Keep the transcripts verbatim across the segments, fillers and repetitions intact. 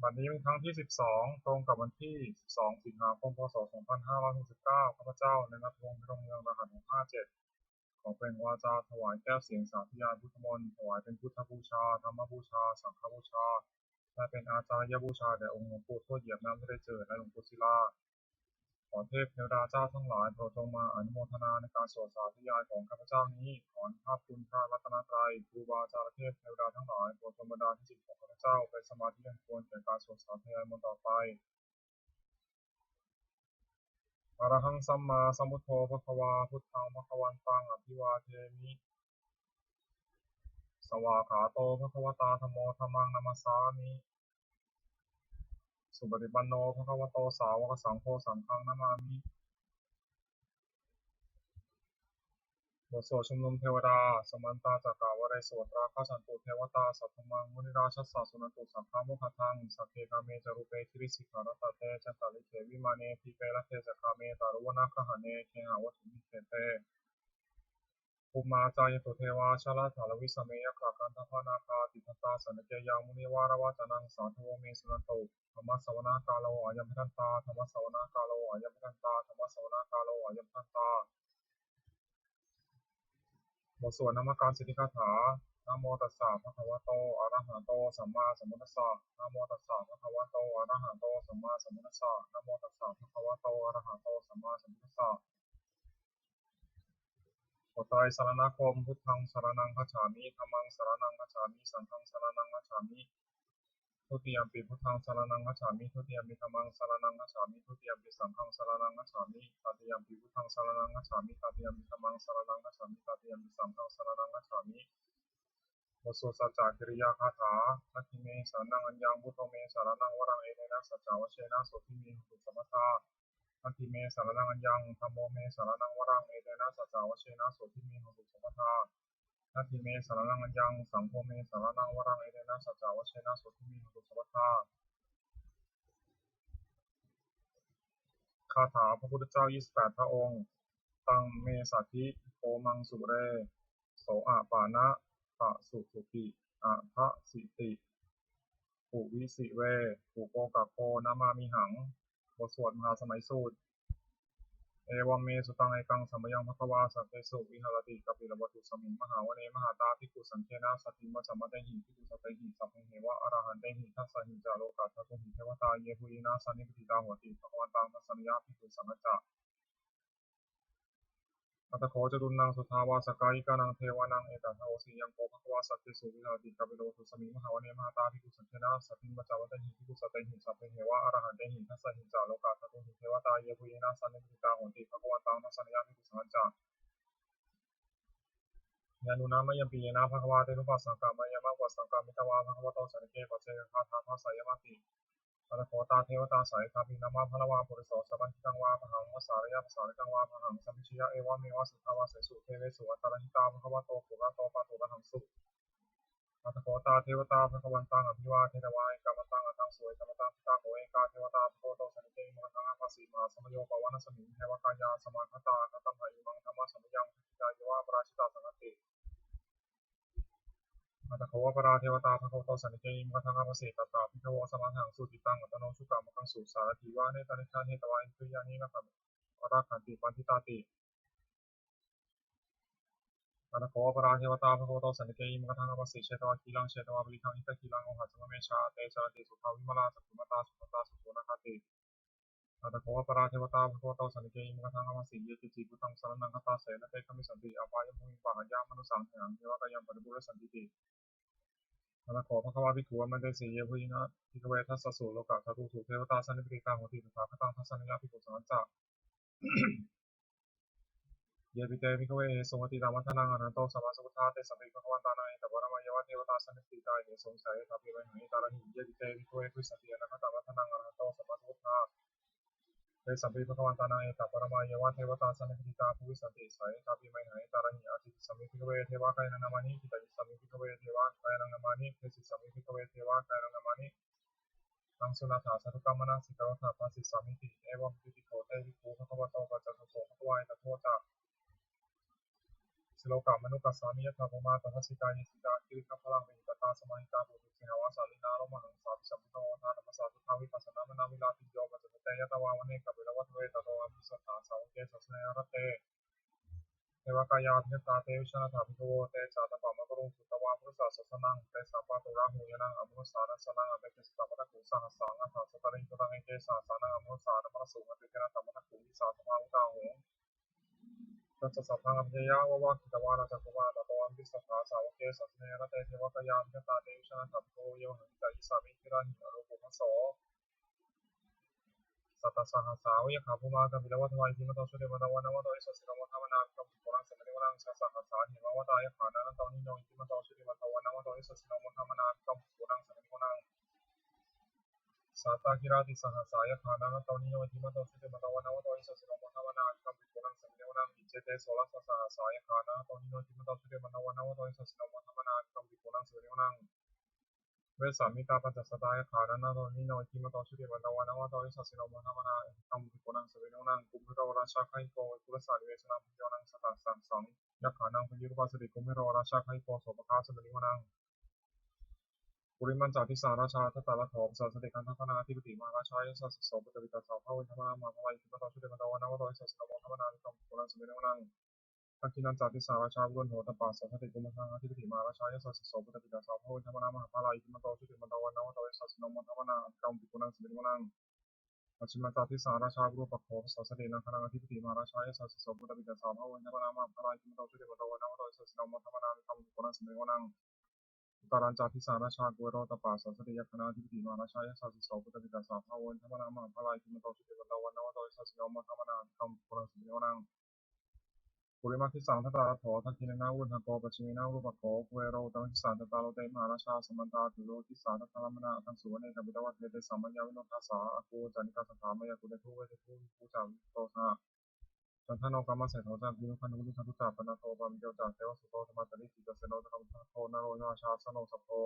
บัดนี้เป็นครั้งที่ สิบสอง ตรงกับวันที่ สิบสอง สิงหาคม พ.ศ. สองพันห้าร้อยหกสิบเก้า ข้าพเจ้า นายณัฐพงษ์ พิรมเมือง รหัส หกห้าเจ็ด ขอเปล่งวาจาถวายแก้วเสียงสาธยายพุทธมนต์ ถวายเป็นพุทธบูชา ธรรมบูชา สังฆบูชา และเป็นอาจาริยบูชาแด่องค์หลวงปู่ทวดเหยียบน้ำทะเลจืด และหลวงปู่ศิลา ขอเทพเทวดาเจ้าทั้งหลายโปรดจงมาอนุโมทนาในการสวดสาธยายของข้าพเจ้านี้ ขออนุภาพคุณพระรัตนตรัย ครูบาอาจารย์เทพเทวดาทั้งหลายโปรดจงบันดาลให้จิตของข้าพเจ้าเป็นสมาธิอันควรแก่การสวดสาธยายมนต์ต่อไป Arahaṃ sammāsambuddho bhagavā, buddhaṃ bhagavantaṃ abhivādemi. Svākkhāto bhagavatā dhammo, dhammaṃ namassāmi. Supaṭipanno bhagavato sāvakasaṅgho, saṅghaṃ namāmi. บทสวดชุมนุมเทวดา Samantā cakkavāḷesu atrāgacchantu devatā, saddhammaṃ munirājassa suṇantu saggamokkhadaṃ. Sagge kāme ca rūpe girisikharataṭe cantalikkhe vimāne, dīpe raṭṭhe ca gāme taruvanagahane gehavatthumhi khette, bhummā cāyantu devā jalathalavisame yakkhagandhabbanāgā, tiṭṭhantā santike yaṃ munivaravacanaṃ sādhavo me suṇantu. Dhammassavanakālo ayambhadantā, dhammassavanakālo ayambhadantā, dhammassavanakālo ayambhadantā. บทสวดนมการสิทธิคาถา Namo tassa bhagavato arahato sammāsambuddhassa. Namo tassa bhagavato arahato sammāsambuddhassa. Namo tassa bhagavato arahato sammāsambuddhassa. บทไตรสรณคมน์ Buddhaṃ saraṇaṃ gacchāmi. Dhammaṃ saraṇaṃ gacchāmi. Saṅghaṃ saraṇaṃ gacchāmi. Dutiyampi buddhaṃ saraṇaṃ gacchāmi. Dutiyampi dhammaṃ saraṇaṃ gacchāmi. Dutiyampi saṅghaṃ saraṇaṃ gacchāmi. Tatiyampi buddhaṃ saraṇaṃ gacchāmi. Tatiyampi dhammaṃ saraṇaṃ gacchāmi. Tatiyampi saṅghaṃ saraṇaṃ gacchāmi. บทสวดสัจจกิริยาคาถา Natthi me saraṇaṃ aññaṃ, buddho me saraṇaṃ varaṃ, etena saccavajjena sotthi me hotu sabbadā. Natthi me saraṇaṃ aññaṃ, dhammo me saraṇaṃ varaṃ, etena saccavajjena sotthi me hotu sabbadā. Natthi me saraṇaṃ aññaṃ, saṅgho me saraṇaṃ varaṃ, etena saccavajjena sotthi me hotu sabbadā. คาถาพระพุทธเจ้า ยี่สิบแปด พระองค์ Taṃ me saddhi bhomaṃ sure, soḷapāṇapasūtuti, aṭṭhāsi ti puvisive, upokakho namāmihaṃ. บทสวดมหาสมัยสูตร Evaṃ me sutaṃ. Ekaṃ samayaṃ bhagavā sakkesu viharati kapilavatthusmiṃ mahāvane mahatā bhikkhusaṅghena saddhiṃ pañcamattehi bhikkhusatehi sabbeheva arahantehi. Dasahi ca lokadhātūhi devatā yebhuyyena sannipatitā honti bhagavantaṃ dassanāya bhikkhusaṅghañca. Atha kho catunnaṃ suddhāvāsakāyikānaṃ devānaṃ etadahosi: Ayaṃ kho bhagavā sakkesu viharati kapilavatthusmiṃ mahāvane mahatā bhikkhusaṅghena saddhiṃ pañcamattehi bhikkhusatehi sabbeheva arahantehi. Dasahi ca lokadhātūhi devatā yebhuyyena sannipatitā honti bhagavantaṃ dassanāya bhikkhusaṅghañca. Yannūna mayampi yena bhagavā tenupasaṅkameyyāma, upasaṅkamitvā bhagavato santike paccekagāthā bhāseyyāmāti. Atha kho tā devatā seyyathāpi nāma balavā puriso sammiñjitaṃ vā bāhaṃ abhisamecca pasāritaṃ vā bāhaṃ sammiñjeyya, evameva suddhāvāsesu devesu antarahitā bhagavato purato pāturahaṃsu. Atha kho tā devatā bhagavantaṃ abhivādetvā ekamantaṃ aṭṭhaṃsu. Ekamantaṃ ṭhitā kho ekā devatā bhagavato santike imaṃ gāthaṃ abhāsi: Mahāsamayo pavanasmiṃ, devakāyā samāgatā; āgatamha imaṃ dhammasamayaṃ, dakkhitāyeva aparājitasaṅghanti. Atha kho aparā devatā bhagavato santike imaṃ gāthaṃ abhāsi: Tatra bhikkhavo samādahaṃsu, cittaṃ attano ujukamakaṃsu; sārathīva nettāni gahetvā, indriyāni rakkhanti paṇḍitāti. Atha kho aparā devatā bhagavato santike imaṃ gāthaṃ abhāsi: Chetvā khīlaṃ chetvā palighaṃ, indakhīlaṃ ohaccamanejā; te caranti suddhā vimalā, cakkhumatā sudantā susunāgāti. Atha kho aparā devatā bhagavato santike imaṃ gāthaṃ abhāsi: Ye keci buddhaṃ saraṇaṃ gatāse, na te gamissanti apāyabhūmiṃ; pahāya mānusaṃ dehaṃ, devakāyaṃ paripūressantīti. Atha kho bhagavā bhikkhū āmantesi: Yebhuyyena bhikkhave dasasu lokadhātūsu devatā sannipatitā honti tathāgataṃ dassanāya bhikkhusaṅghañca. Yepi te bhikkhave ahesuṃ atītamaddhānaṃ arahanto sammāsambuddhā, tesampi bhagavantānaṃ etaparamāyeva devatā sannipatitā ahesuṃ, seyyathāpi mayhaṃ etarahi. Yepi te bhikkhave bhavissanti anāgatamaddhānaṃ arahanto sammāsambuddhā, tesampi bhagavantānaṃ etaparamāyeva devatā sannipatitā bhavissanti, seyyathāpi mayhaṃ etarahi. Atthi tasmiṃ bhikkhave devakāyānaṃ nāmāni, kittayissāmi bhikkhave devakāyānaṃ nāmāni, desissāmi bhikkhave devakāyānaṃ nāmāni. Taṃ suṇātha sādhukaṃ manasikarotha bhāsissāmīti. Evaṃ bhanteti kho te bhikkhū bhagavato paccassosuṃ. Bhagavā etadavoca: Silokamanukassāmi, yattha bhummā tadassitā; ye sitā girigabbharaṃ, pahitattā samāhitā. Puthū sīhāva sallīnā, lomahaṃsābhisambhuno; taṃ yābhikkantā te vijānātha bhikkhavo, te ca ātappamakaruṃ sutvā buddhassa sāsanaṃ. Tesampāturahu ñāṇaṃ amanussāna dassanaṃ, appeke satamaddakkhuṃ sahassaṃ atha sattariṃ. Puraṃ eke sahassānaṃ amanussānamaddasuṃ, appeke nātamaddakkhuṃ disā sabbā phuṭā ahuṃ. Tañca sabbaṃ abhiññāya vavakkhitvāna cakkhumā, tato āmantayi satthā sāvake sāsane rate. Devakāyā abhikkantā te vijānātha bhikkhavo, ye vohaṃ kittayissāmi girāhi anupubbaso. Sattasahassā va yakkhā bhummā kāpilavatthavā, iddhimanto jutimanto vaṇṇavanto yasassino, modamānā abhikkāmuṃ bhikkhūnaṃ samitiṃ vanaṃ. Chasahassā hemavatā yakkhā nānattavaṇṇino, iddhimanto jutimanto vaṇṇavanto yasassino, modamānā abhikkāmuṃ bhikkhūnaṃ samitiṃ vanaṃ. Sātāgirā tisahassā yakkhā nānattavaṇṇino, iddhimanto jutimanto vaṇṇavanto yasassino, modamānā abhikkāmuṃ bhikkhūnaṃ samitiṃ vanaṃ. Icce te soḷasasahassā yakkhā nānattavaṇṇino, iddhimanto jutimanto vaṇṇavanto yasassino, modamānā abhikkāmuṃ bhikkhūnaṃ samitiṃ vanaṃ. Vessāmittā pañcasatā yakkhā nānattavaṇṇino, iddhimanto jutimanto vaṇṇavanto yasassino, modamānā abhikkāmuṃ bhikkhūnaṃ samitiṃ vanaṃ. Kumbhīro rājagahiko vepullassa nivesanaṃ, bhiyyo naṃ satasahassaṃ yakkhānaṃ payirupāsati, kumbhīro rājagahiko sopāga samitiṃ vanaṃ. Purimañca disaṃ rājā dhataraṭṭho pasāsati, gandhabbānaṃ ādhipati mahārājā yasassi so. Puttāpi tassa bahavo indanāmā mahabbalā, iddhimanto jutimanto vaṇṇavanto yasassino, modamānā abhikkāmuṃ bhikkhūnaṃ samitiṃ vanaṃ. Dakkhiṇañca disaṃ rājā virūḷho tappasāsati, kumbhaṇḍānaṃ ādhipati mahārājā yasassi so. Puttāpi tassa bahavo indanāmā mahabbalā, iddhimanto jutimanto vaṇṇavanto yasassino, modamānā abhikkāmuṃ bhikkhūnaṃ samitiṃ vanaṃ. Pacchimañca disaṃ rājā virūpakkho pasāsati, nāgānaṃ ādhipati mahārājā yasassi so. Puttāpi tassa bahavo indanāmā mahabbalā, iddhimanto jutimanto vaṇṇavanto yasassino, modamānā abhikkāmuṃ bhikkhūnaṃ samitiṃ vanaṃ. Uttarañca disaṃ rājā kuvero tappasāsati, yakkhānaṃ ādhipati mahārājā yasassi so. Puttāpi tassa bahavo indanāmā mahabbalā, iddhimanto jutimanto vaṇṇavanto yasassino, modamānā abhikkāmuṃ bhikkhūnaṃ samitiṃ vanaṃ. Purimaṃ disaṃ dhataraṭṭho, dakkhiṇena virūḷhako, pacchimena virūpakkho, kuvero uttaraṃ disaṃ. Cattāro te mahārājā samantā caturo disā, daddallamānā aṭṭhaṃsu vane kāpilavatthave. Tesaṃ māyāvino dāsā āgū vañcanikā saṭhā, māyā kuṭeṇḍu veṭeṇḍu viṭū ca viṭuṭo saha. Candano kāmaseṭṭho ca kinnughaṇḍu vinaṃsā ca, panādo opamañño ca devasūto camantali. Cittaseno ca gandhabbo naḷo indraseno ca janosabho,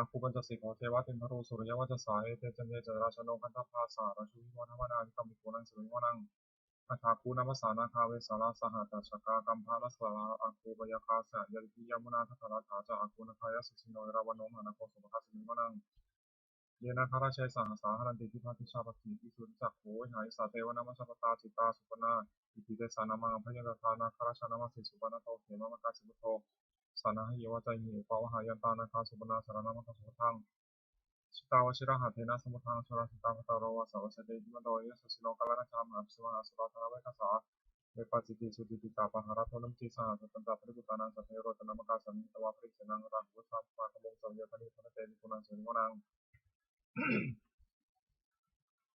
āgū pañcasikho ceva timbarū suriyavaccasā. Ete caññe ca rājāno gandhabbā saha rājubhi, modamānā abhikkāmuṃ bhikkhūnaṃ samitiṃ vanaṃ. Athāgū nābhasā nāgā vesālā sahatacchakā, kambalassatarā āgū pāyāgā saha ñātibhi. Yāmunā dhataraṭṭhā ca āgū nāgā yasassino, erāvaṇo mahānāgo sopāga samitiṃ vanaṃ. Ye nāgarāje sahasā haranti dibbā dijā pakkhi visuddhacakkhū, vehāyasā te vanamajjhapattā citrā supaṇṇā. Iti tesa nāmaṃ abhayaṃ tattha nāgarājānamāsi. Supaṇṇato khemamakāsi buddho saṇhāhi vācāhi upavhayantā, nāgā supaṇṇā saraṇamakaṃsu buddhaṃ. Jitā vajirahatthena samuddaṃ asurā sitā, bhātaro vāsavassete iddhimanto yasassino. Kālāni ca mahābhismā asurā dānaveghasā, vepacitti sucitti ca pahārādo namucī saha. Satañca baliputtānaṃ sabbe rojā nāmakā, sannayhitvā balisenaṃ rāhubhaddamupāgamuṃ. Samayodāni bhaddante bhikkhūnaṃ samitiṃ vanaṃ.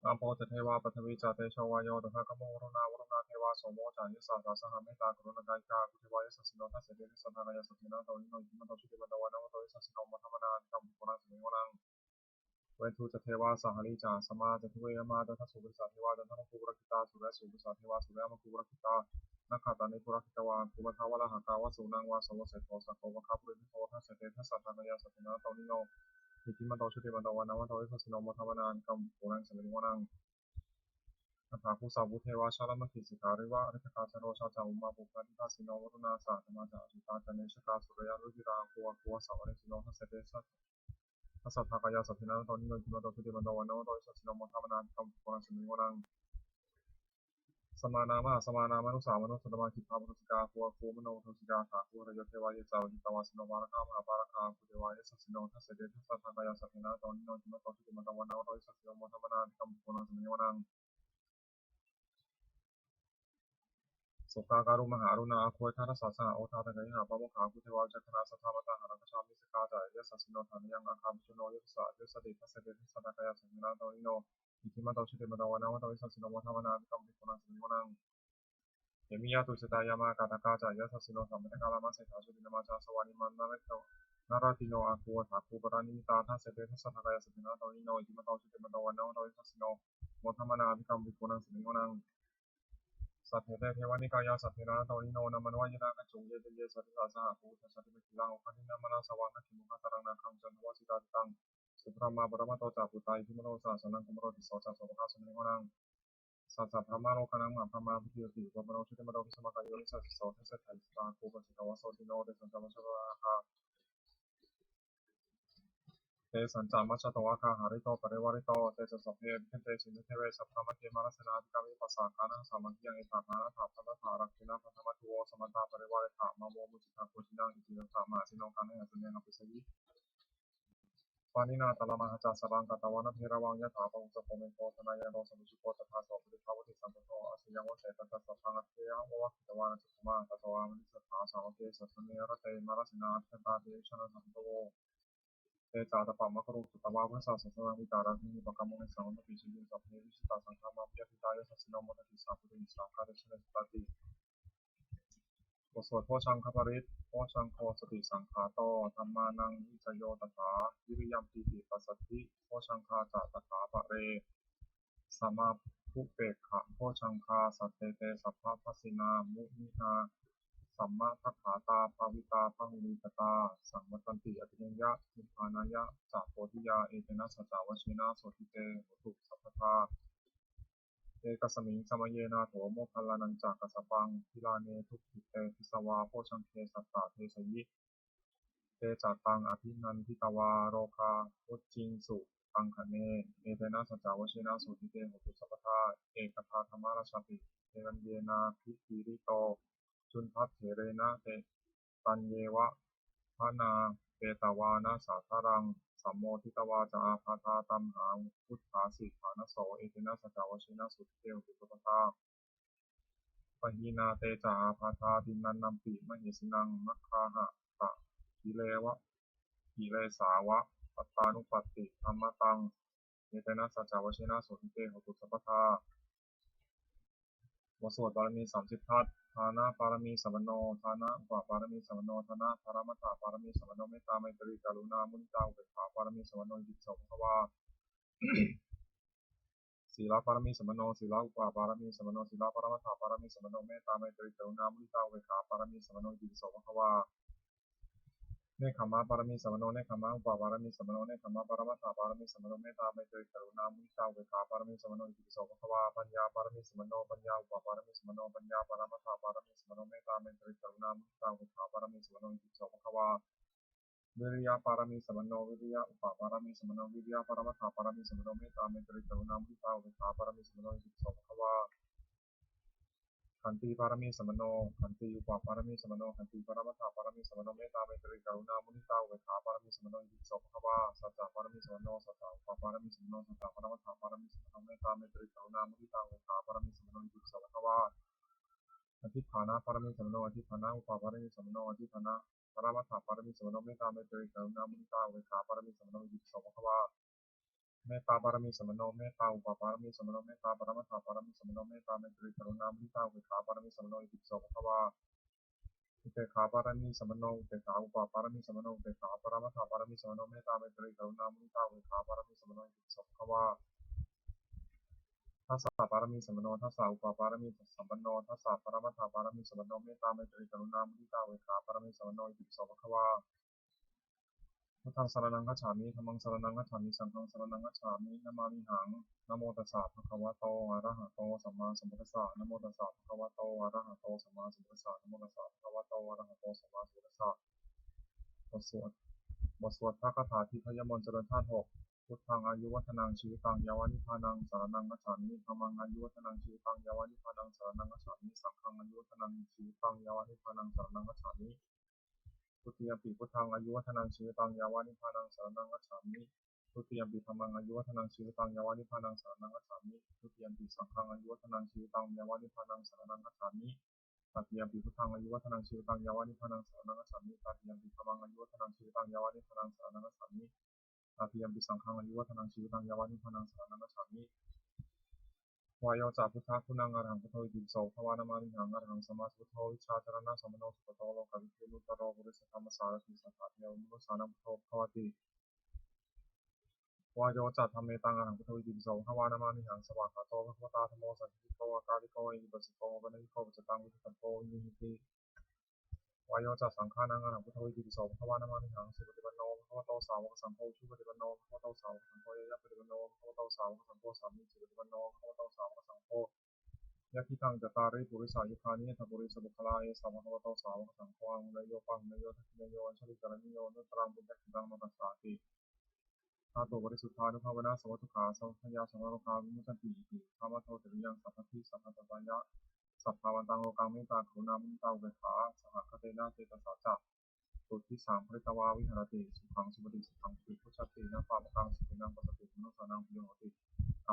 Āpo ca devā paṭhavī ca tejo vāyo tadāgamuṃ, varuṇā vāruṇā devā somo ca yasasā saha. Mettākaruṇākāyikā āgū devā yasassino, dasete dasadhā kāyā sabbe nānattavaṇṇino, iddhimanto jutimanto vaṇṇavanto yasassino, modamānā abhikkāmuṃ bhikkhūnaṃ samitiṃ vanaṃ. Veṇḍū ca devā sahalī ca asamā ca duve yamā, candassūpanisā devā candamāgū purakkhitā. Suriyassūpanisā devā suriyamāgū purakkhitā, nakkhattāni purakkhitvā āgū mandavalāhakā. Vasūnaṃ vāsavo seṭṭho sakkopāga purindado, dasete dasadhā kāyā sabbe nānattavaṇṇino, iddhimanto jutimanto vaṇṇavanto yasassino, modamānā abhikkāmuṃ bhikkhūnaṃ samitiṃ vanaṃ. Athāgū sahabhū devā jalamaggisikhāriva, ariṭṭhakā ca rojā ca ummāpupphanibhāsino. Varuṇā sahadhammā ca accutā ca anejakā, sūleyyarucirā āgū āgū vāsavanesino. Dasete dasadhā kāyā sabbe nānattavaṇṇino, iddhimanto jutimanto vaṇṇavanto yasassino, modamānā abhikkāmuṃ bhikkhūnaṃ samitiṃ vanaṃ. Samānā mahāsamānā mānusā mānusuttamā, khippāpupphanibhāsikā āgū āgū manopupphanibhāsikā. Athāgū harayo devā ye ca pahitattā vajirahatthasatthā, mahāpāragā āgū devā yasassino. Dasete dasadhā kāyā sabbe nānattavaṇṇino, iddhimanto jutimanto vaṇṇavanto yasassino, modamānā abhikkāmuṃ bhikkhūnaṃ samitiṃ vanaṃ. Sokā karumhā aruṇā āgū veghasāsahā, odātagayhā pāmokkhā āgū devā vicakkhaṇā. Sadāmattā hāragajā missakā ca yasassino, thanayaṃ āgā pajjunno yo disā abhivassati. Dasete dasadhā kāyā sabbe nānattavaṇṇino, iddhimanto jutimanto vaṇṇavanto yasassino, modamānā abhikkāmuṃ bhikkhūnaṃ samitiṃ vanaṃ. Khemiyā tusitā yāmā kaṭṭhakā ca yasassino, samantā dānaveghasā jotināmā ca āsavā. Nimmānaratino naratino āgū athāgū paranimmitā. Dasete dasadhā kāyā sabbe nānattavaṇṇino, iddhimanto jutimanto vaṇṇavanto yasassino, modamānā abhikkāmuṃ bhikkhūnaṃ samitiṃ vanaṃ. Saṭṭhete devanikāyā sabbe nānattavaṇṇino, nāmanvayena āgañchuṃ ye caññe sadisā saha. Pavutthajātimakkhīlaṃ oghatiṇṇamanāsavaṃ, dakkhemoghataraṃ nāgaṃ candaṃva asitātitaṃ. Subrahmā paramatto ca puttā iddhimato saha, sanaṅkumāro tisso ca sopāga samitiṃ vanaṃ. Saha brahmalokānaṃ mahābrahmābhitiṭṭhati, upapanno jutimanto bhismākāyo yasassi so. Dasettha esasaha āgū paccekavasavattino, tesañca majjhato nāgā Tesañca majjhato āga hārito parivārito. Te ca sabbe abhikkante sayathādevi sabrahmake mārasenā abhikkāmi passa kanaṃ samayaṃ. Etha gaṇhatha bandhatha rāgena bandhamatthu vo samantā parivāretha mā vo muñcittha koci naṃ. Iccevaṃ mahāseno gaṇhatha sallekapissāmi pāṇinā talamāhacca saraṃ katvāna bheravaṃ. Yathā pāvussako megho thanayanto savijjuko tadā so paṭibhāvati saṅkuddho asayaṃvase. Tañca sabbaṃ abhiññāya vavakkhitvāna cakkhumā tato āmantayi satthā sāvake sāsane rate. Mārasenā abhikkantā te vijānātha bhikkhavo. Te ca ātappamakaruṃ sutvā buddhassa sāsanaṃ vītarāgehi pakkāmuṃ nesaṃ lomampi iñjayuṃ. Sabbe vijitasaṅgāmā bhayātītā yasassino modanti saha bhūtehi sāvakā te janesutāti. บทสวดโพชฌังคปริตร Bojjhaṅgo satisaṅkhāto dhammānaṃ vicayo tathā viriyampīti passaddhi bojjhaṅgā ca tathāpare samādhupekkhabojjhaṅgā. Sattete sabbadassinā muninā sammadakkhātā bhāvitā bahulīkatā saṃvattanti abhiññāya nibbānāya ca bodhiyā. Etena saccavajjena sotthi te hotu sabbadā. Ekasmiṃ samaye nātho moggallānañca kassapaṃ gilāne dukkhite disvā bojjhaṅge satta desayi. Te ca taṃ abhinanditvā rogā mucciṃsu taṅkhaṇe. Etena saccavajjena sotthi te hotu sabbadā. Ekadā dhammarājāpi gelaññenābhipīḷito cundattherena taññeva bhaṇāpetvāna sādaraṃ sammoditvā ca ābādhā tamhā vuṭṭhāsi ṭhānaso. Etena saccavajjena sotthi te hotu sabbadā. Pahīnā te ca ābādhā tiṇṇannampi mahesinaṃ maggāhatakilesāva pattānuppattidhammataṃ. Etena saccavajjena sotthi te hotu sabbadā. บทสวดบารมีสามสิบทัศน์ Dāna pāramī sampanno, dāna upapāramī sampanno, dāna paramatthapāramī sampanno, mettā maitrī karuṇā muditā upekkhā pāramī sampanno, itipi so bhagavā. Sīla pāramī sampanno, sīla upapāramī sampanno, sīla paramatthapāramī sampanno, mettā maitrī karuṇā muditā upekkhā pāramī sampanno, itipi so bhagavā. Nekkhamma pāramī sampanno, nekkhamma upapāramī sampanno, nekkhamma paramatthapāramī sampanno, mettā maitrī karuṇā muditā upekkhā pāramī sampanno, itipi so bhagavā. Paññā pāramī sampanno, paññā upapāramī sampanno, paññā paramatthapāramī sampanno, mettā maitrī karuṇā muditā upekkhā pāramī sampanno, itipi so bhagavā. Viriya pāramī sampanno, viriya upapāramī sampanno, viriya paramatthapāramī sampanno, mettā maitrī karuṇā muditā upekkhā pāramī sampanno, itipi so bhagavā. Khanti pāramī sampanno, khanti upapāramī sampanno, khanti paramatthapāramī sampanno, mettā maitrī karuṇā muditā upekkhā pāramī sampanno, itipi so bhagavā. Sacca pāramī sampanno, sacca upapāramī sampanno, sacca paramatthapāramī sampanno, mettā maitrī karuṇā muditā upekkhā pāramī sampanno, itipi so bhagavā. Adhiṭṭhāna pāramī sampanno, adhiṭṭhāna upapāramī sampanno, adhiṭṭhāna paramatthapāramī sampanno, mettā maitrī karuṇā muditā upekkhā pāramī sampanno, itipi so bhagavā. Mettā pāramī sampanno, mettā upapāramī sampanno, mettā paramatthapāramī sampanno, mettā maitrī karuṇā muditā upekkhā pāramī sampanno, itipi so bhagavā. Upekkhā pāramī sampanno, upekkhā upapāramī sampanno, upekkhā paramatthapāramī sampanno, mettā maitrī karuṇā muditā upekkhā pāramī sampanno, itipi so bhagavā. Dasa pāramī sampanno, dasa upapāramī sampanno, dasa paramatthapāramī sampanno, mettā maitrī karuṇā muditā upekkhā pāramī sampanno, itipi so bhagavā. Buddhaṃ saraṇaṃ gacchāmi, dhammaṃ saraṇaṃ gacchāmi, saṅghaṃ saraṇaṃ gacchāmi, namāmihaṃ. Namo tassa bhagavato arahato sammāsambuddhassa. Namo tassa bhagavato arahato sammāsambuddhassa. Namo tassa bhagavato arahato sammāsambuddhassa. บทสวด บทสวดพระคาถาทิพยมนต์เจริญธาตุหก Buddhaṃ āyuvaḍḍhanaṃ jīvitaṃ yāva nibbānaṃ saraṇaṃ gacchāmi. Dhammaṃ āyuvaḍḍhanaṃ jīvitaṃ yāva nibbānaṃ saraṇaṃ gacchāmi. Saṅghaṃ āyuvaḍḍhanaṃ jīvitaṃ yāva nibbānaṃ saraṇaṃ gacchāmi. Dutiyampi buddhaṃ āyuvaḍḍhanaṃ jīvitaṃ yāva nibbānaṃ saraṇaṃ gacchāmi. Dutiyampi dhammaṃ āyuvaḍḍhanaṃ jīvitaṃ yāva nibbānaṃ saraṇaṃ gacchāmi. Dutiyampi saṅghaṃ āyuvaḍḍhanaṃ jīvitaṃ yāva nibbānaṃ saraṇaṃ gacchāmi. Tatiyampi buddhaṃ āyuvaḍḍhanaṃ jīvitaṃ yāva nibbānaṃ saraṇaṃ gacchāmi. Tatiyampi dhammaṃ āyuvaḍḍhanaṃ jīvitaṃ yāva nibbānaṃ saraṇaṃ gacchāmi. Tatiyampi saṅghaṃ āyuvaḍḍhanaṃ jīvitaṃ yāva nibbānaṃ saraṇaṃ gacchāmi. Vāyo ca buddhaguṇaṃ arahaṃ buddho itipi so bhagavā namāmihaṃ. Arahaṃ sammāsambuddho vijjācaraṇasampanno sugato lokavidū anuttaro purisadammasārathi satthā devamanussānaṃ buddho bhagavāti. Vāyo ca dhammetaṃ arahaṃ buddho itipi so bhagavā namāmihaṃ. Svākkhāto bhagavatā dhammo sandiṭṭhiko akāliko ehipassiko opanayiko paccattaṃ veditabbo viññūhīti. Vāyo ca saṅghānaṃ arahaṃ buddho itipi so bhagavā namāmihaṃ. Supaṭipanno bhagavato sāvakasaṅgho, ujupaṭipanno bhagavato sāvakasaṅgho, ñāyapaṭipanno bhagavato sāvakasaṅgho, sāmīcipaṭipanno bhagavato sāvakasaṅgho, yadidaṃ cattāri purisayugāni aṭṭha purisapuggalā, esa bhagavato sāvakasaṅgho, āhuneyyo pāhuneyyo dakkhiṇeyyo añjalikaraṇīyo anuttaraṃ puññakkhettaṃ lokassāti. Dhātuparisuddhānubhāvena sabbadukkha sabbabhayā sabbarogā vimuccanti. Iti uddhamadho tiriyaṃ sabbadhi sabbattatāya sabbāvantaṃ lokaṃ mettā karuṇā muditā upekkhā sahagatena cetasā catuddisaṃ pharitvā viharati. Sukhaṃ supati, sukhaṃ paṭibujjhati, na pāpakaṃ supinaṃ passati, manussānaṃ piyo hoti,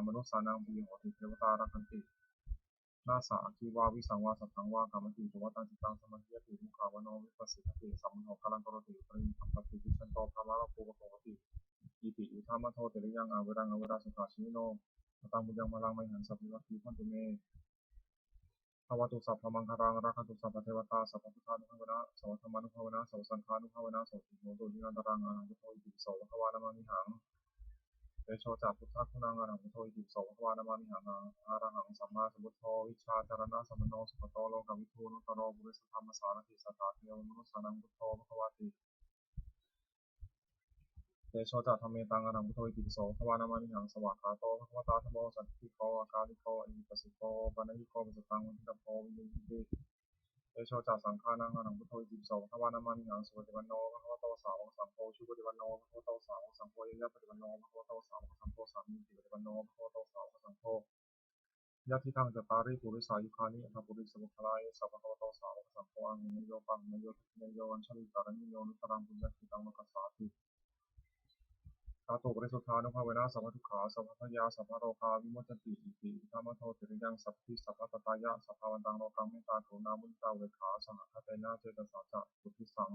amanussānaṃ piyo hoti, devatā rakkhanti, nāssa aggi vā visaṃ vā satthaṃ vā kamati, tuvaṭaṃ cittaṃ samādhiyati, mukhavaṇṇo vippasīdati, asammūḷho kālaṃ karoti, uttariṃ appaṭivijjhanto brahmalokūpago hoti. Iti uddhamadho tiriyaṃ averaṃ averā sukhajīvino. Kataṃ puññaphalaṃ mayhaṃ sabbe bhāgī bhavantu me. Bhavatu sabbamaṅgalaṃ, rakkhantu sabbadevatā, sabbabuddhānubhāvena sabbadhammānubhāvena sabbasaṅghānubhāvena sotthī hontu nirantaraṃ. Arahaṃ buddho itipi so bhagavā namāmihaṃ. Tejo ca buddhaguṇaṃ arahaṃ buddho itipi so bhagavā namāmihaṃ. Arahaṃ sammāsambuddho vijjācaraṇasampanno sugato lokavidū anuttaro purisadammasārathi satthā devamanussānaṃ buddho bhagavāti. Tejo ca dhammetaṃ arahaṃ buddho itipi so bhagavā namāmihaṃ. Svākkhāto bhagavatā dhammo sandiṭṭhiko akāliko ehipassiko opanayiko paccattaṃ veditabbo viññūhīti. Tejo ca saṅghānaṃ arahaṃ buddho itipi so bhagavā namāmihaṃ. Supaṭipanno bhagavato sāvakasaṅgho, ujupaṭipanno bhagavato sāvakasaṅgho, ñāyapaṭipanno bhagavato sāvakasaṅgho, sāmīcipaṭipanno bhagavato sāvakasaṅgho, yadidaṃ cattāri purisayugāni aṭṭha purisapuggalā, esa bhagavato sāvakasaṅgho, āhuneyyo pāhuneyyo dakkhiṇeyyo añjalikaraṇīyo anuttaraṃ puññakkhettaṃ lokassāti. Dhātuparisuddhānubhāvena sabbadukkha sabbabhayā sabbarogā vimuccanti. Iti uddhamadho tiriyaṃ sabbadhi sabbattatāya sabbāvantaṃ lokaṃ mettā karuṇā muditā upekkhā sahagatena cetasā catuddisaṃ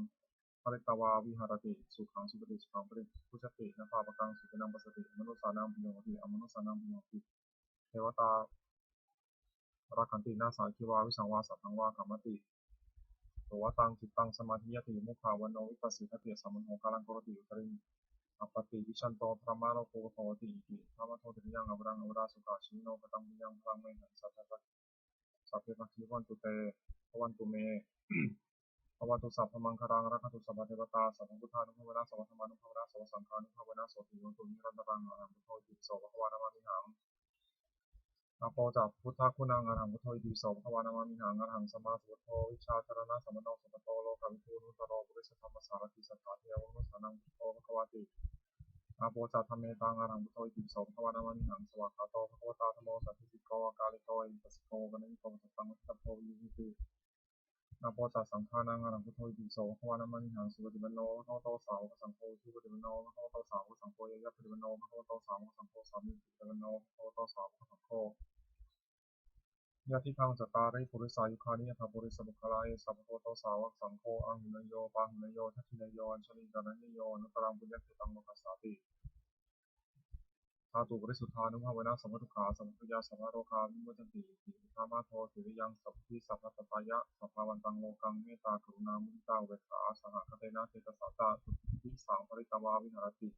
pharitvā viharati. Sukhaṃ supati, sukhaṃ paṭibujjhati, na pāpakaṃ supinaṃ passati, manussānaṃ piyo hoti, amanussānaṃ piyo hoti, devatā rakkhanti, nāssa aggi vā visaṃ vā satthaṃ vā kamati, tuvaṭaṃ cittaṃ samādhiyati, mukhavaṇṇo vippasīdati, asammūḷho kālaṃ karoti, uttariṃ appaṭivijjhanto brahmalokūpago hoti. Iti uddhamadho tiriyaṃ averaṃ averā sukhajīvino. Kataṃ puññaphalaṃ mayhaṃ sabbe bhāgī, sabbe bhāgī bhavantu te, bhavantu me. Bhavatu sabbamaṅgalaṃ, rakkhantu sabbadevatā, sabbabuddhānubhāvena sabbadhammānubhāvena sabbasaṅghānubhāvena sotthī hontu nirantaraṃ. Arahaṃ buddho itipi so bhagavā namāmihaṃ. Āpo ca buddhaguṇaṃ arahaṃ buddho itipi so bhagavā namāmihaṃ. Arahaṃ sammāsambuddho vijjācaraṇasampanno sugato lokavidū anuttaro purisadammasārathi satthā devamanussānaṃ buddho bhagavāti. Āpo ca dhammetaṃ arahaṃ buddho itipi so bhagavā namāmihaṃ. Svākkhāto bhagavatā dhammo sandiṭṭhiko akāliko ehipassiko opanayiko paccattaṃ veditabbo viññūhīti. Āpo ca saṅghānaṃ arahaṃ buddho itipi so bhagavā namāmihaṃ. Supaṭipanno bhagavato sāvakasaṅgho, ujupaṭipanno bhagavato sāvakasaṅgho, ñāyapaṭipanno bhagavato sāvakasaṅgho, sāmīcipaṭipanno bhagavato sāvakasaṅgho, yadidaṃ cattāri purisayugāni aṭṭha purisapuggalā, esa bhagavato sāvakasaṅgho, āhuneyyo pāhuneyyo dakkhiṇeyyo añjalikaraṇīyo anuttaraṃ puññakkhettaṃ lokassāti. Dhātuparisuddhānubhāvena sabbadukkha sabbabhayā sabbarogā vimuccanti. Iti uddhamadho tiriyaṃ sabbadhi sabbattatāya sabbāvantaṃ lokaṃ mettā karuṇā muditā upekkhā sahagatena cetasā catuddisaṃ pharitvā viharati.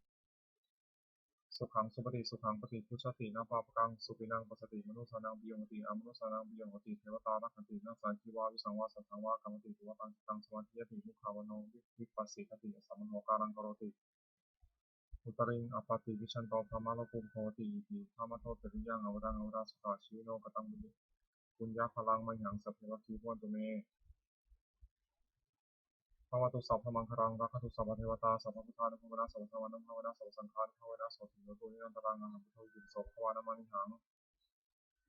Sukhaṃ supati, sukhaṃ paṭibujjhati, na pāpakaṃ supinaṃ passati, manussānaṃ piyo hoti, amanussānaṃ piyo hoti, devatā rakkhanti, nāssa aggi vā visaṃ vā satthaṃ vā kamati, tuvaṭaṃ cittaṃ samādhiyati, mukhavaṇṇo vippasīdati, asammūḷho kālaṃ karoti, uttariṃ appaṭivijjhanto brahmalokūpago hoti. Iti uddhamadho tiriyaṃ averaṃ averā sukhajīvino. Kataṃ puññaphalaṃ mayhaṃ sabbe bhāgī bhavantu me. Bhavatu sabbamaṅgalaṃ, rakkhantu sabbadevatā, sabbabuddhānubhāvena sabbadhammānubhāvena sabbasaṅghānubhāvena sotthī hontu nirantaraṃ. Arahaṃ buddho itipi so bhagavā namāmihaṃ.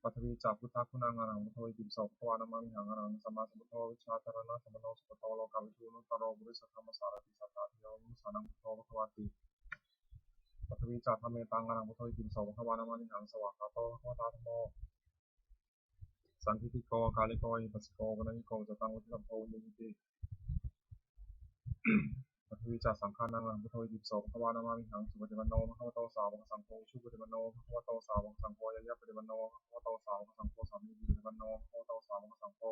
Paṭhavī ca buddhaguṇaṃ arahaṃ buddho itipi so bhagavā namāmihaṃ. Arahaṃ sammāsambuddho vijjācaraṇasampanno sugato lokavidū anuttaro purisadammasārathi satthā devamanussānaṃ buddho bhagavāti. Paṭhavī ca dhammetaṃ arahaṃ buddho itipi so bhagavā namāmihaṃ. Svākkhāto bhagavatā dhammo sandiṭṭhiko akāliko ehipassiko opanayiko paccattaṃ veditabbo viññūhīti. Paṭhavī ca saṅghānaṃ arahaṃ buddho itipi so bhagavā namāmihaṃ. Supaṭipanno bhagavato sāvakasaṅgho, ujupaṭipanno bhagavato sāvakasaṅgho, ñāyapaṭipanno bhagavato sāvakasaṅgho, sāmīcipaṭipanno bhagavato sāvakasaṅgho,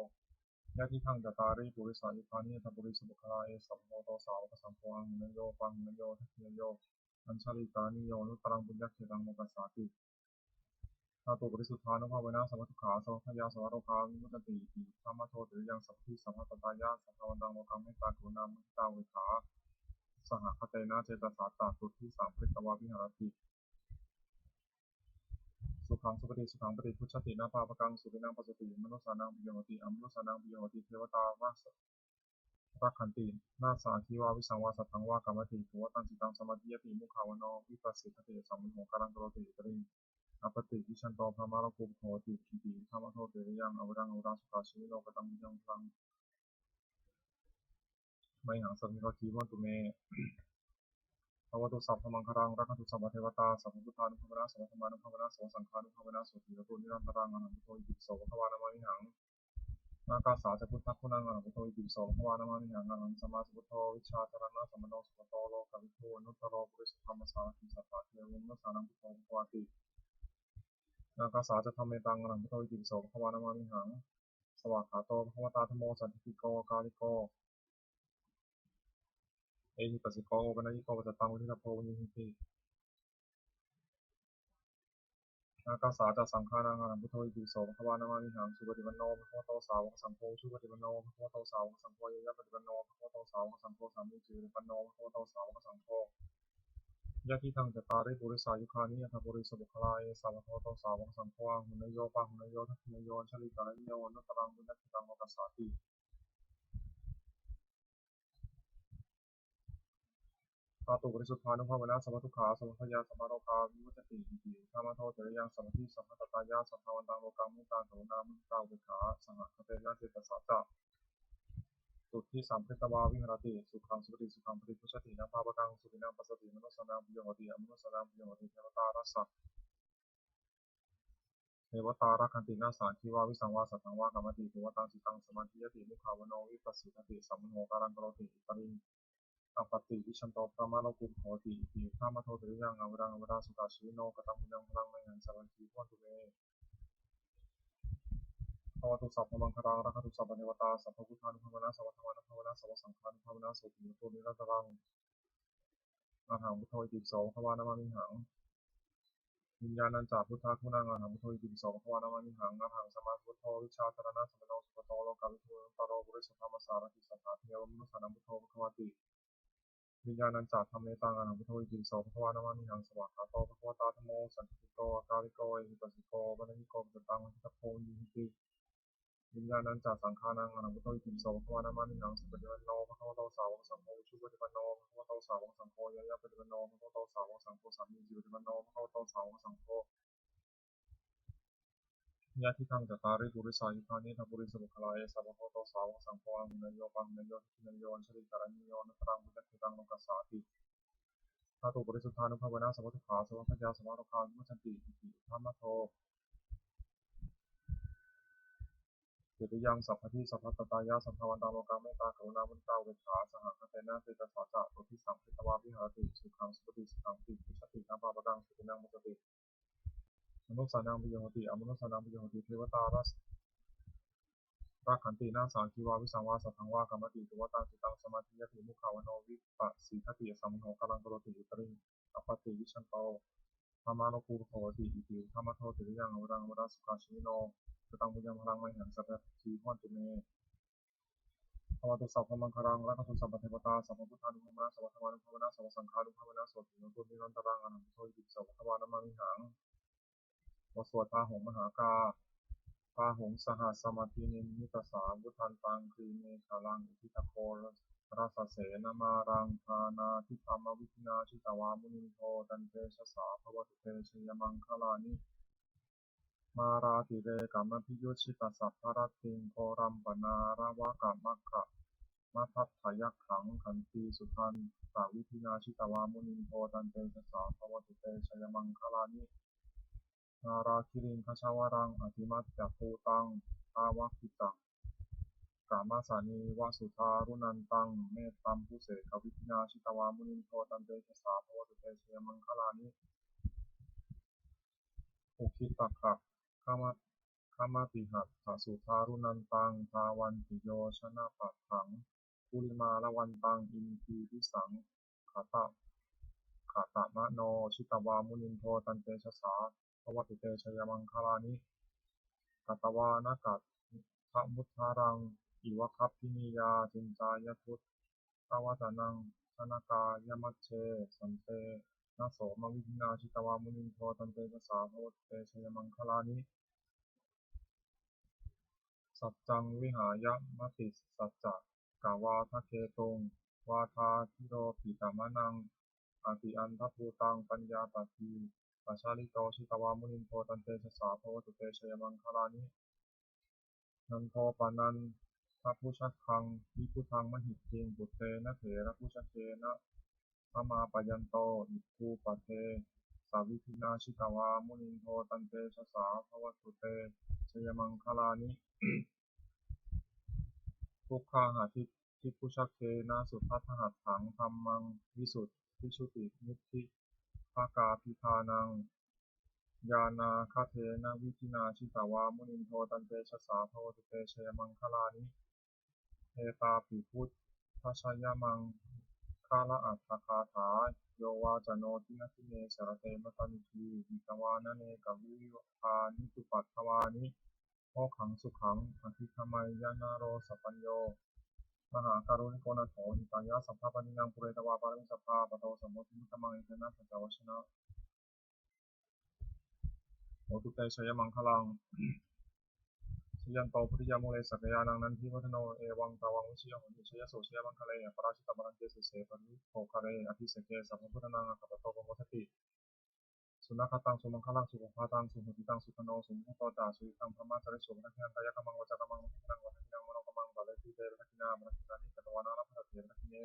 yadidaṃ cattāri purisayugāni aṭṭha purisapuggalā, esa bhagavato sāvakasaṅgho, āhuneyyo pāhuneyyo dakkhiṇeyyo añjalikaraṇīyo anuttaraṃ puññakkhettaṃ lokassāti. Dhātuparisuddhānubhāvena sabbadukkha sabbabhayā sabbarogā vimuccanti. Iti uddhamadho tiriyaṃ sabbadhi sabbattatāya sabbāvantaṃ lokaṃ mettā karuṇā muditā upekkhā sahagatena cetasā catuddisaṃ pharitvā viharati. Sukhaṃ supati, sukhaṃ paṭibujjhati, na pāpakaṃ supinaṃ passati, manussānaṃ piyo hoti, amanussānaṃ piyo hoti, devatā rassa rakkhanti, nāssa aggi vā visaṃ vā satthaṃ vā kamati, tuvaṭaṃ cittaṃ samādhiyati, mukhavaṇṇo vippasīdati, asammuḷho kālaṃ karoti, uttariṃ appaṭivijjhanto brahmalokūpago hoti. Iti uddhamadho tiriyaṃ averaṃ averā sukhajīvino. Kataṃ puññaphalaṃ mayhaṃ sabbe bhāgī bhavantu me. Bhavatu sabbamaṅgalaṃ, rakkhantu sabbadevatā, sabbabuddhānubhāvena, sabbadhammānubhāvena, sabbasaṅghānubhāvena, sotthī hontu nirantaraṃ. Arahaṃ buddho itipi so bhagavā namāmihaṃ. Ākāsā ca buddhaguṇaṃ, arahaṃ buddho itipi so bhagavā namāmihaṃ. Arahaṃ sammāsambuddho vijjācaraṇasampanno sugato lokavidū anuttaro purisadammasārathi satthā devamanussānaṃ buddho bhagavāti. Ākāsā ca dhammetaṃ, arahaṃ buddho itipi so bhagavā namāmihaṃ. Svākkhāto bhagavatā dhammo sandiṭṭhiko akāliko ehipassiko opanayiko paccattaṃ veditabbo viññūhīti. Ākāsā ca saṅghānaṃ, arahaṃ buddho itipi so bhagavā namāmihaṃ. Supaṭipanno bhagavato sāvakasaṅgho, ujupaṭipanno bhagavato sāvakasaṅgho, ñāyapaṭipanno bhagavato sāvakasaṅgho, sāmīcipaṭipanno bhagavato sāvakasaṅgho, yadidaṃ cattāri purisayugāni aṭṭha purisapuggalā, esa bhagavato sāvakasaṅgho, āhuneyyo pāhuneyyo dakkhiṇeyyo añjalikaraṇīyo anuttaraṃ puññakkhettaṃ lokassāti. Dhātuparisuddhānubhāvena sabbadukkhā sabbabhayā sabbarogā vimuccanti. Iti uddhamadho tiriyaṃ sabbadhi sabbattatāya sabbāvantaṃ lokaṃ mettākaruṇāmuditāupekkhāsahagatena cetasā catuddisaṃ pharitvā viharati. Sukhaṃ supati, sukhaṃ paṭibujjhati, na pāpakaṃ supinaṃ passati, manussānaṃ piyo hoti, amanussānaṃ piyo hoti, devatā rassa devatā rakkhanti, nāssa aggi vā visaṃ vā satthaṃ vā kamati, tuvaṭaṃ cittaṃ samādhiyati, mukhavaṇṇo vippasīdati, asammuḷho kālaṃ karoti, uttariṃ appaṭivijjhanto brahmalokūpago hoti. Iti uddhamadho tiriyaṃ averaṃ averā sukhajīvino. Kataṃ puññaphalaṃ mayhaṃ sabbe bhāgī bhavantu me. Bhavatu sabbamaṅgalaṃ, rakkhantu sabbadevatā, sabbabuddhānubhāvena, sabbadhammānubhāvena, sabbasaṅghānubhāvena, sotthī hontu nirantaraṃ. Arahaṃ buddho itipi so bhagavā namāmihaṃ. Viññāṇañca buddhaguṇaṃ, arahaṃ buddho itipi so bhagavā namāmihaṃ. Arahaṃ sammāsambuddho vijjācaraṇasampanno sugato lokavidū anuttaro purisadammasārathi satthā devamanussānaṃ buddho bhagavāti. Viññāṇañca dhammetaṃ, arahaṃ buddho itipi so bhagavā namāmihaṃ. Svākkhāto bhagavatā dhammo sandiṭṭhiko akāliko ehipassiko opanayiko paccattaṃ veditabbo viññūhīti. Viññāṇañca saṅghānaṃ, arahaṃ buddho itipi so bhagavā namāmihaṃ. Supaṭipanno bhagavato sāvakasaṅgho, ujupaṭipanno bhagavato sāvakasaṅgho, ñāyapaṭipanno bhagavato sāvakasaṅgho, sāmīcipaṭipanno bhagavato sāvakasaṅgho, yadidaṃ cattāri purisayugāni aṭṭha purisapuggalā, esa bhagavato sāvakasaṅgho, āhuneyyo pāhuneyyo dakkhiṇeyyo añjalikaraṇīyo anuttaraṃ puññakkhettaṃ lokassāti. Dhātuparisuddhānubhāvena sabbadukkhā sabbabhayā sabbarogā vimuccanti. Iti uddhamadho tiriyaṃ sabbadhi sabbattatāya sabbāvantaṃ lokaṃ mettākaruṇāmuditāupekkhāsahagatena cetasā catuddisaṃ pharitvā viharati. Sukhaṃ supati, sukhaṃ paṭibujjhati, na pāpakaṃ supinaṃ passati, manussānaṃ piyo hoti, amanussānaṃ piyo hoti, devatā rassa rakkhanti, nāssa aggi vā visaṃ vā satthaṃ vā kamati, tuvaṭaṃ cittaṃ samādhiyati, mukhavaṇṇo vippasīdati, asammuḷho kālaṃ karoti, uttariṃ appaṭivijjhanto brahmalokūpago hoti. Iti uddhamadho tiriyaṃ averaṃ averā sukhajīvino. Kataṃ puññaphalaṃ mayhaṃ sabbe bhāgī bhavantu me. Bhavatu sabbamaṅgalaṃ, rakkhantu sabbadevatā, sabbabuddhānubhāvena, sabbadhammānubhāvena, sabbasaṅghānubhāvena, sotthī hontu nirantaraṃ. Arahaṃ buddho itipi so bhagavā namāmihaṃ. บทสวดพาหุงมหากา Bāhuṃ sahassamabhinimmitasāvudhantaṃ, grīmekhalaṃ uditaghorasasenamāraṃ, dānādidhammavidhinā jitavā munindo, tantejasā bhavatu te jayamaṅgalāni. Mārātirekamabhiyujjhitasabbarattiṃ, ghorampanāḷavakamakkhamathaddhayakkhaṃ, khantīsudantavidhinā jitavā munindo, tantejasā bhavatu te jayamaṅgalāni. Nāḷāgiriṃ gajavaraṃ atimattabhūtaṃ, dāvaggicakkamasanīva sudāruṇantaṃ, mettambusekavidhinā jitavā munindo, tantejasā bhavatu te jayamaṅgalāni. Ukkhittakhaggamatihatthasudāruṇantaṃ, dhāvantiyojanapathaṅgulimālavantaṃ, indhīvisaṅkhatamano jitavā munindo, tantejasā bhavatu te jayamaṅgalāni. Katvāna kaṭṭhamudaraṃ iva gabbhinīyā, ciñcāya duṭṭhavacanaṃ janakāyamajjhe, santena somavidhinā jitavā munindo, tantejasā bhavatu te jayamaṅgalāni. Saccaṃ vihāya matisaccakavādaketuṃ, gavādaketuṃ vādābhiropitamanaṃ atiandhabhūtaṃ paññāpadīpajalito jitavā munindo tantejasā bhavatu te jayamaṅgalāni. Nandopanandabhujagaṃ vibudhaṃ mahiddhiṃ puttena therabhujagena damāpayanto iddhūpadesavidhinā jitavā munindo tantejasā bhavatu te jayamaṅgalāni. Duggāhadiṭṭhibhujagena sudaṭṭhahatthaṃ brahmaṃ visuddhijutimiddhibakābhidhānaṃ ñāṇāgadena vidhinā jitavā munindo tantejasā bhavatu te jayamaṅgalāni. Etāpi buddhajayamaṅgalaaṭṭhagāthā yo vācano dinadine sarate matandī hitvānanekavividhāni cupaddavāni mokkhaṃ sukhaṃ adhigameyya naro sapañño. Mahākāruṇiko nātho hitāya sabbapāṇinaṃ pūretvā pāramī sabbā patto sambodhimuttamaṃ etena saccavajjena hotu te jayamaṅgalaṃ. Jayanto bodhiyā mūle sakyānaṃ nandivaḍḍhano evaṃ tvaṃ vijayo hohi jayassu jayamaṅgale aparājitapallaṅke sīse paṭhavipokkhare abhiseke sabbabuddhānaṃ aggappatto pamodati. Sunakkhattaṃ sumaṅgalaṃ supabhātaṃ suhuṭṭhitaṃ sukhaṇo sumuhutto ca suyiṭṭhaṃ brahmacārisu padakkhiṇaṃ kāyakammaṃ vācākammaṃ padakkhiṇaṃ padakkhiṇaṃ manokammaṃ paṇidhī te padakkhiṇā padakkhiṇāni katvāna labhantatthe padakkhiṇe.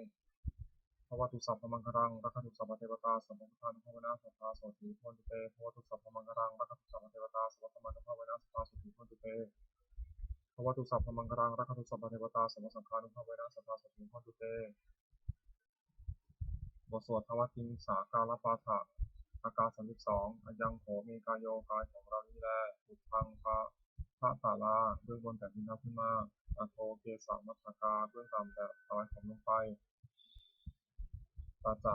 Bhavatu sabbamaṅgalaṃ rakkhantu sabbadevatā sabbabuddhānubhāvena sadā sotthī bhavantu te. Bhavatu sabbamaṅgalaṃ rakkhantu sabbadevatā sabbadhammānubhāvena sadā sotthī bhavantu te. Bhavatu sabbamaṅgalaṃ rakkhantu sabbadevatā sabbasaṅghānubhāvena sadā sotthī bhavantu te. บทสวดทวติงสาการปาฐะ อาการ สามสิบสอง Ayaṃ kho me kāyo กายของเรานี้แล uddhaṃ pādatalā เบื้องบนแต่พื้นเท้าขึ้นมา adho kesamatthakā เบื้องต่ำแต่ปลายผมลงไป tañca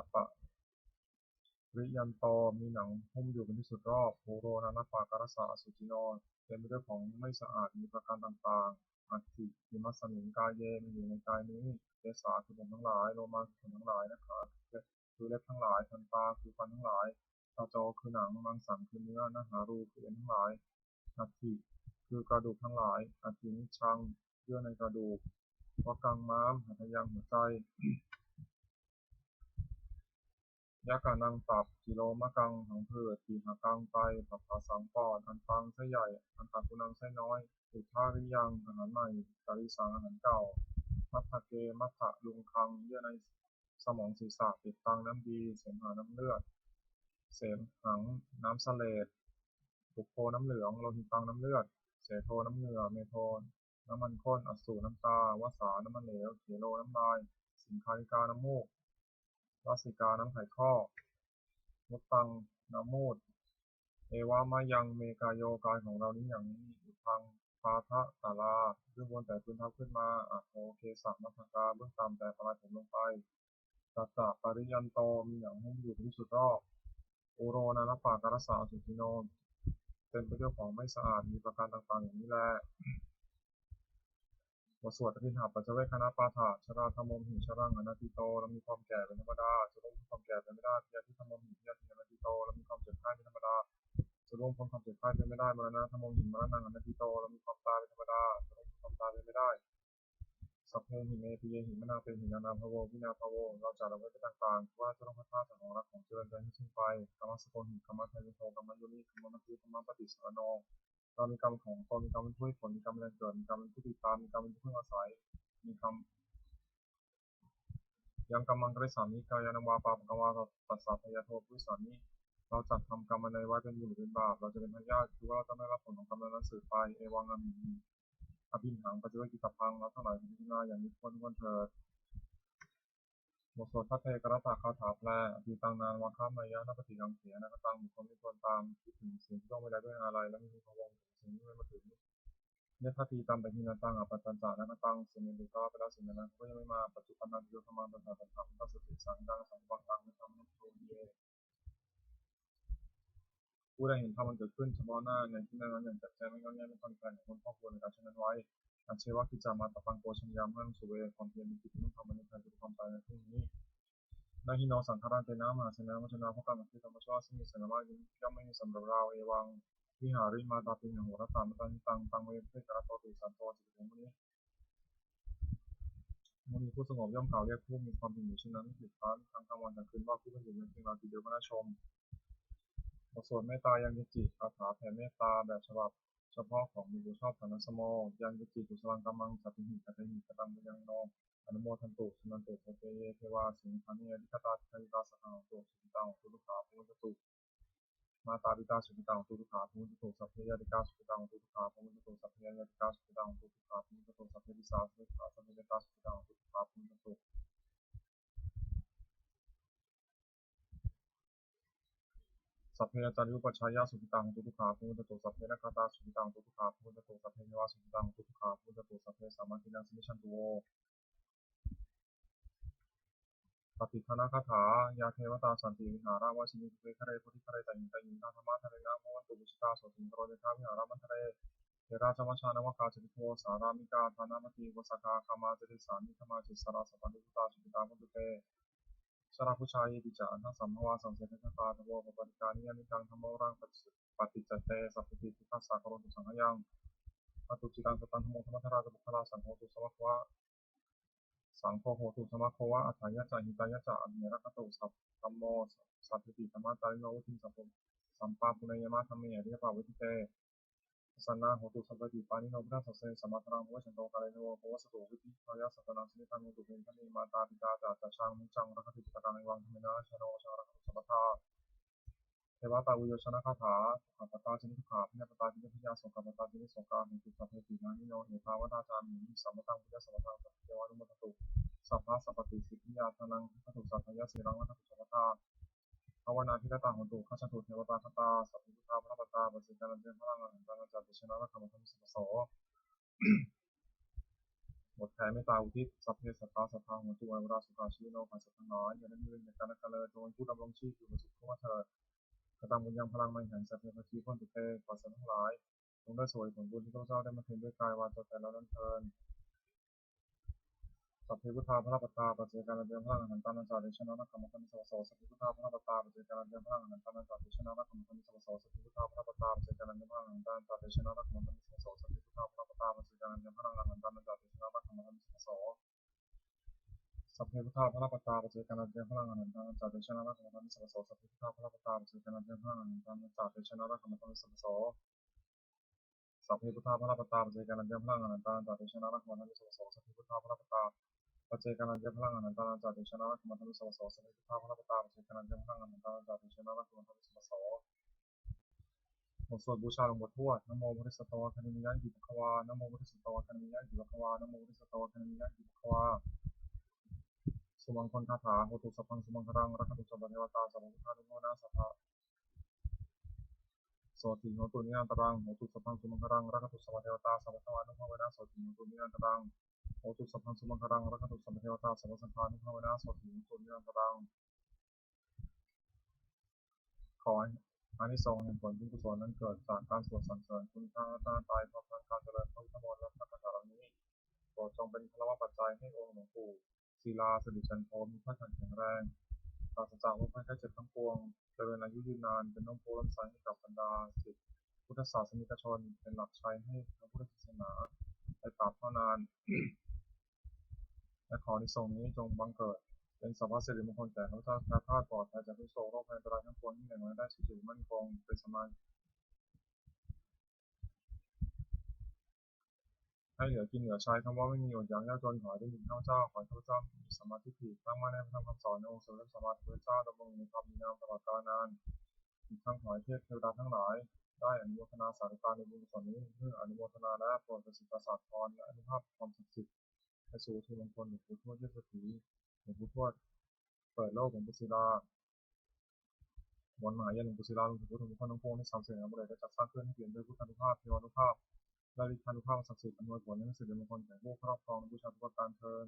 pariyanto มีหนังหุ้มอยู่เป็นที่สุดรอบ pūro nānappakārassa asucino เต็มไปด้วยของไม่สะอาดมีประการต่างๆ atthi imasmiṃ kāye มีอยู่ในกายนี้ kesā คือผมทั้งหลาย lomā คือขนทั้งหลาย nakhā คือเล็บทั้งหลาย dantā คือฟันทั้งหลาย taco คือหนัง maṃsaṃ คือเนื้อ nahārū คือเอ็นทั้งหลาย atthi คือกระดูกทั้งหลาย aṭṭhimicchaṃ เยื่อในกระดูก vakaṃ ม้าม hadayaṃ หัวใจ yakanaṃ ตับ cilomakaṃ พังผืด pihakaṃ ไต pabbhasaṃ ปอด antaṃ ไส้ใหญ่ antaguṇaṃ ไส้น้อย udariyaṃ อาหารใหม่ tarisaṃ อาหารเก่า matthake matthaluṅgaṃ เยื่อในสมองศีรษะ pittaṃ น้ำดี semhā น้ำเลือด semhaṃ น้ำเสลด pubbo น้ำเหลือง lohitaṃ น้ำเลือด sedo น้ำเหงื่อ medo น้ำมันข้น assu น้ำตา vasā น้ำมันเหลว khelo น้ำลาย siṅghāṇikā น้ำมูก lasikā น้ำไขข้อ muttaṃ น้ำมูตร evamayaṃ me kāyo กายของเรานี้อย่างนี้ uddhaṃ pādatalā เบื้องบนแต่พื้นเท้าขึ้นมา adho kesamatthakā เบื้องต่ำแต่ปลายผมลงไป tañca pariyanto มีหนังหุ้มอยู่เป็นที่สุดรอบ pūro nānappakārassa asucino เต็มไปด้วยของไม่สะอาดมีประการต่างๆ อย่างนี้แล บทสวดอภิหปัจจเวกขณปาฐะ jarādhammomhi jaraṃ anatīto เรามีความแก่เป็นธรรมดา จะล่วงพ้นความแก่ไปไม่ได้ byādhidhammomhi byādhiṃ anatīto เรามีความเจ็บไข้เป็นธรรมดา จะล่วงพ้นความเจ็บไข้ไปไม่ได้ maraṇadhammomhi maraṇaṃ anatīto เรามีความตายเป็นธรรมดา จะล่วงพ้นความตายไปไม่ได้ sabbehi me piyehi manāpehi nānābhāvo vinābhāvo เราจากละไว้เป็นต่างๆ คือว่าจะต้องพัดพรากจากของรักของเจริญใจให้สิ้นไป kammassakomhi kammadāyādo kammayoni kammamatthi kammapaṭisaraṇo เรามีกรรมของตน มีกรรมเป็นผู้ให้ผล มีกรรมเป็นแดนเกิด มีกรรมเป็นผู้ติดตาม มีกรรมเป็นที่พึ่งอาศัย มีกรรม yaṃ kammaṃ karissāmi kalyāṇaṃ vā pāpakaṃ vā tassa dāyādo bhavissāmi เราจักทำกรรมอันใดไว้เป็นบุญหรือเป็นบาป เราจะเป็นทายาท คือว่าเราจะได้รับผลของกรรมนั้นๆ สืบไป evaṃ amhehi abhiṇhaṃ paccavekkhitabbaṃ เราทั้งหลายพึงพิจารณาอย่างนี้ทุกคนทุกคนเถิด บทสวดภัทเทกรัตตคาถาแปล atītaṃ nānvāgameyya nappaṭikaṅkhe anāgataṃ บุคคลไม่ควรตามคิดถึงสิ่งที่ล่วงไปแล้วด้วยอาลัย และไม่มีพะวงถึงสิ่งที่ยังไม่มาถึง yadattītaṃ pahīnantaṃ appattañca anāgataṃ สิ่งอันถูกต้องไปแล้วสิ่งนั้นๆ ก็ยังไม่มา paccuppannaṃ thiyo dhammaṃ tattha tattha passati asaṃhiraṃ asaṅkuppaṃ taṃ viddhā manubrūhaye ผู้ใดเห็นธรรมอันเกิดขึ้นเฉพาะหน้าในที่นั้นๆ อย่างแจ่มแจ้ง ไม่ง่อนแง่น ไม่คลอนแคลน ควรพอกพูนในการเช่นนั้นไว้ ajjeva kiccamātappaṃ ko jaññā maraṇaṃ suve ความเพียรเป็นกิจที่ต้องทำ วันนี้แทนที่ความตายในพรุ่งนี้ na hi no saṅgarantena mahāsenena maccunā bhogaṃ aggirāmasu asmiṃ saṅghamhi ย่อมไม่มีสำหรับเรา evaṃ vihārimātāpiṃ ahorattamatanditaṃ taṃ ve bhaddekarattoti santo ācikkhate muni มุนีผู้สงบย่อมกล่าวเรียกผู้มีความเป็นอยู่เช่นนั้นไม่ผิดพลาดทั้งกลางวันกลางคืนว่าผู้เป็นอยู่มีเพียงเราทีเดียวก็น่าชม บทสวดเมตตายังกิญจิ คาถาแผ่เมตตาแบบฉบับเฉพาะของหลวงปู่ชอบ ฐานะสโม ยังกิญจิ kusalaṃ kammaṃ sabbehi katehi kataṃ puññaṃ no anumodantu suṇantu sabbe ye devā asmiṃ ṭhāne adhigatā dīghāyukā sadā hontu sukhitā hontu dukkhā pamuñcantu mātāpitā sukhitā hontu dukkhā pamuñcantu sabbe ñātikā sukhitā hontu dukkhā pamuñcantu sabbe aññātikā sukhitā hontu dukkhā pamuñcantu sabbe pisācikā sabbe petā sukhitā hontu dukkhā pamuñcantu sabbe ācariyupajjhāyā sukhitā hontu dukkhā pamuñcantu sabbe nakkhattā sukhitā hontu dukkhā pamuñcantu sabbe devā sukhitā hontu dukkhā pamuñcantu sabbe sampattīnaṃ samijjhantu vo. Pattidānagāthā. Yā devatā santi vihāravāsinī gambhīre bodhighare tahiṃ tahiṃ tā dhammadānena bhavantu pūjitā sotthiṃ karontedha vihāramaṇḍale. Therā ca majjhā navakā ca bhikkhavo sārāmikā dānapatī upāsakā gāmā ca desā nigamā ca issarā sappāṇibhūtā sukhitā bhavantu te. Jalābujā yepi ca aṇḍasambhavā saṃsedajātā athavopapātikā niyyānikaṃ dhammavaraṃ paṭicca te sabbepī dukkhassa karontu saṅkhayaṃ. Ātu cittaṃ sataṃ dhammo dhammaddharā ca puggalā saṅgho hotu samaggo va, saṅgho hotu samaggo va atthāya ca hitāya ca. Amhe rakkhatu saddhammo sabbepi dhammacārino vuḍḍhiṃ sampāpuṇeyyāma dhamme ariyappavedite. Pasannā hontu sabbepi pāṇino buddhasāsane sammā dhāraṃ pavecchanto kālena namo pavassatu. Vuḍḍhibhāvāya sattānaṃ samiddhaṃ hotu bhayappattidāni. Mātā pitā ca atrajaṃ niccaṃ rakkhanti puttakaṃ evaṃ dhammena yaṃ ācaro vācāya rakkhantu sabbadā. Devatāuyyojanagāthā. Dukkhappattā ca niddukkhā bhayappattā ca nibbhayā sokappattā ca nissokā hontu sabbepi pāṇino. Ettāvatā ca amhehi sambhataṃ puññasampadaṃ sabbe devānumodantu sabbasampattisiddhiyā. Dānaṃ dadantu saddhāya sīlaṃ rakkhantu sabbadā. Bhāvanābhiratā hontu gacchantu devatāgatā. Sabbe buddhā balappattā paccekānañca yaṃ balaṃ arahantānañca tejena rakkhaṃ bandhāmi sabbaso. บทแผ่เมตตาอุทิศ Sabbe sattā sadā hontu averā sukhajīvino. ขอสัตว์ทั้งหลายอย่าได้มีเวรแก่กันและกันเลย จงเป็นผู้ดำรงชีพอยู่เป็นสุขทั่วหน้าเถิด Kataṃ puññaphalaṃ mayhaṃ sabbe bhāgī bhavantu te. ขอสัตว์ทั้งหลายจงได้เสวยผลบุญที่ข้าพเจ้าได้บำเพ็ญด้วยกายวาจาใจแล้วนั้นเทอญ Sabbe buddhā balappattā paccekānañca yaṃ balaṃ arahantānañca tejena rakkhaṃ bandhāmi sabbaso. Sabbe buddhā balappattā paccekānañca yaṃ balaṃ arahantānañca tejena rakkhaṃ bandhāmi sabbaso. Sabbe buddhā balappattā paccekānañca yaṃ balaṃ arahantānañca tejena rakkhaṃ bandhāmi sabbaso. Sabbe buddhā balappattā paccekānañca yaṃ balaṃ arahantānañca tejena rakkhaṃ bandhāmi sabbaso. Sabbe buddhā balappattā paccekānañca yaṃ balaṃ arahantānañca tejena rakkhaṃ bandhāmi sabbaso. Sabbe buddhā balappattā paccekānañca yaṃ balaṃ arahantānañca tejena rakkhaṃ bandhāmi sabbaso. Sabbe buddhā balappattā paccekānañca yaṃ balaṃ arahantānañca tejena rakkhaṃ bandhāmi sabbaso. Sabbe buddhā balappattā paccekānañca yaṃ balaṃ arahantānañca tejena rakkhaṃ bandhāmi sabbaso. Sabbe buddhā balappattā paccekānañca yaṃ balaṃ arahantānañca tejena rakkhaṃ bandhāmi sabbaso. บทสวดบูชาหลวงปู่ทวด Namo bodhisatto āgantimāya iti bhagavā. Namo bodhisatto āgantimāya iti bhagavā. Namo bodhisatto āgantimāya iti bhagavā. Sumaṅgalagāthā. Hotu sabbaṃ sumaṅgalaṃ, rakkhantu sabbadevatā, sabbabuddhānubhāvena, sabbasotthi hontu nirantaraṃ. Hotu sabbaṃ sumaṅgalaṃ, rakkhantu sabbadevatā, sabbadhammānubhāvena, sotthi hontu nirantaraṃ. Hotu sabbaṃ sumaṅgalaṃ, rakkhantu sabbadevatā, sabbasaṅghānubhāvena, sotthi hontu nirantaraṃ. ขออานิสงส์แห่งผลบุญกุศลนั้นเกิดจากการสวดสรรเสริญคุณพระรัตนตรัย พร้อมทั้งการเจริญพระพุทธมนต์และพระคาถาเหล่านี้ โปรดจงเป็นพลวปัจจัยให้องค์หลวงปู่ศิลา สิริจันโท มีพระครรภ์แข็งแรง ปราศจากโรคภัยไข้เจ็บทั้งปวง เจริญอายุยืนนาน เป็นร่มโพธิ์ร่มไทรให้กับบรรดาศิษย์พุทธศาสนิกชน เป็นหลักชัยให้พระพุทธศาสนา และตราบเท่านาน และขออานิสงส์นี้จงบังเกิดเป็นสัพพสิริมงคลแก่ข้าพเจ้า แคล้วคลาดปลอดภัยจากทุกโศกโรคภัยอันตรายทั้งปวง ให้มีอายุยืนนาน ได้ชีวิตมั่นคง เป็นสมา ให้เหลือกินเหลือใช้ คำว่าไม่มีอดอยากยากจน ขอให้ได้มีข้าพเจ้า ขอให้ข้าพเจ้ามีสัมมาทิฏฐิ ตั้งมั่นในพระธรรมคำสอนในองค์สมเด็จพระสัมมาสัมพุทธเจ้า ดำรงอยู่ในความดีงามตลอดกาลนาน อีกทั้งขอให้เทพเทวดาทั้งหลาย ได้อนุโมทนาสาธุการในบุญกุศลนี้ เมื่ออนุโมทนาแล้ว โปรดประสิทธิ์ประสาทพร และอนุภาพความศักดิ์สิทธิ์ ไปสู่วัตถุมงคลหลวงปู่ทวดเทพเศรษฐี หลวงปู่ทวดเปิดโลก หลวงปู่ศิลา วัดมหาญาณหลวงปู่ศิลา รวมถึงวัตถุมงคลทั้งปวงที่สามสิบแห่งอำเภอได้จัดสร้างขึ้น ให้เปี่ยมด้วยพุทธานุภาพ เทวานุภาพ และฤทธานุภาพศักดิ์สิทธิ์ อำนวยผลให้เป็นสิริมงคลแก่ผู้ครอบครองและบูชาทุกประการเทอญ